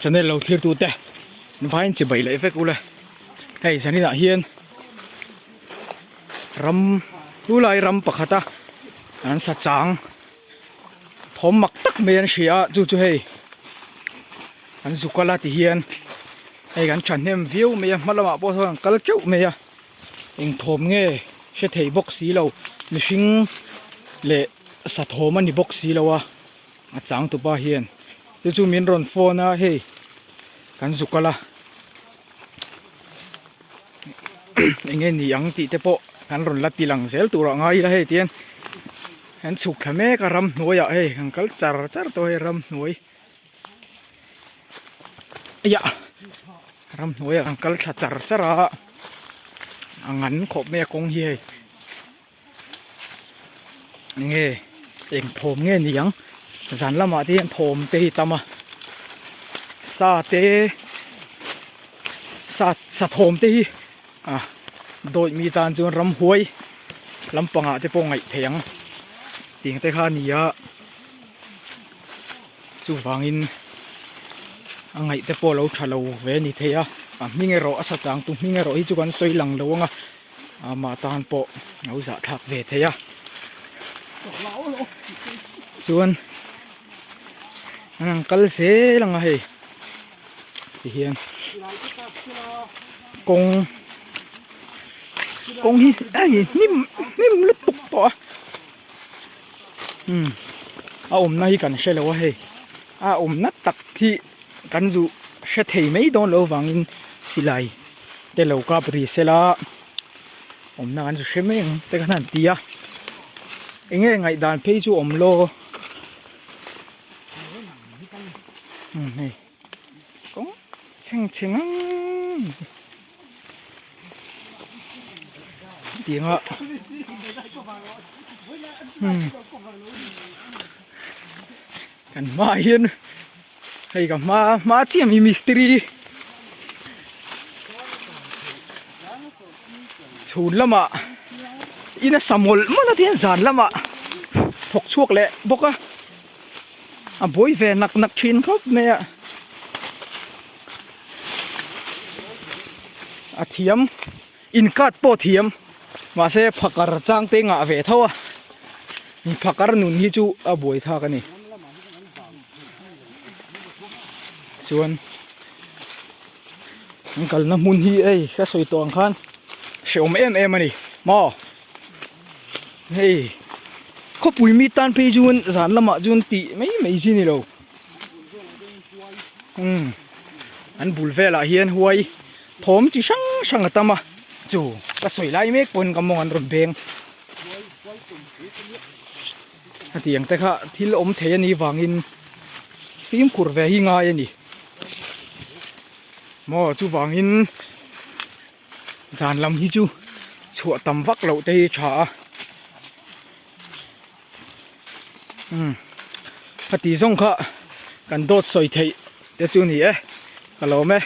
channel lo thlir tute vain chi bai leh vek ule hei zaninah hian ram tulai ram pakhata an sa chang thawm mak tak mai an hria a chu chu hei an zu kal a ti hian hei kan thahnem viau mai a hma lamah pawh sawn an kal teuh mai a eng thawm nge hre thei bawk si lo mihring leh sa thawm a ni bawk si lo a a chang tupa hian chu chu min rawn phone a hei kan zu kal a eng nge ni ang tih te pawh kan rawn la ti lang zel tur ah ngai ila hei tihian an chhuk thla mek a ramhnuaiah hei an kal char char tawh a hei ramhnuai. Eiah ramhnuaiah kan kal thla char char a a ngan khawp mai a kawng hi hei enge eng thawm nge ni ang zan lamah te hian thawm te hi tam a sa te sa sa thawm te hi ah dawih mi tan chuan ramhuai lampangah te pawh ngaih theih ang tih te kha a ni a. Chuvangin a ngaih te pawh lo tha lo ve a ni thei a, a hming erawh a sa changtu hming erawh hi chu kan sawi lang lo ang a, amah tan pawh a lo zahthlak ve thei a. Chuan an han kal zel ang a hei tihian kawng kawng hi a hnim hnim lutuk tawh a. Umm a awmna hi kan hre lo a hei a awmna tak hi kan zu hre thei mai dawn loh avangin silai te lo kap ri sela awmna kan zu hre mai ang te khan a han ti a eng nge ngaihdan phei chu awm law umm hei kawng chheng chhe ngang Tianga umm kan hmaah hian hei ka hma hma chiah mi mistiri chhun lamah in a sa mawlh mawlh a tihian zan lamah thawk chhuak leh bawk a a buai ve nak nak thin khawp mai a. A thiam in cut pawh thiam mahse phakar chang te ngah ve tho a phakar nun hi chu a buai thak a ni chuan an kalna hmun hi hei ka sawi tawh ang khan hrehawm em em a ni maw hei khawpui mi tan phei chuan zan lamah chuan tih mai mai chi a ni lo. Umm an bul velah hian huai thawm chi hrang hrang a tam a chu ka sawi lai mek pawhin ka mawng an rawn beng hetiang te kha thil awm thei a nih vangin fimkhur ve hi ngai a ni maw chuvangin zan lam hi chu chhuah tam vak loh te hi a tha a. Umm a tih zawng kha kan dawt sawi theih te chu ni e ka lawm e.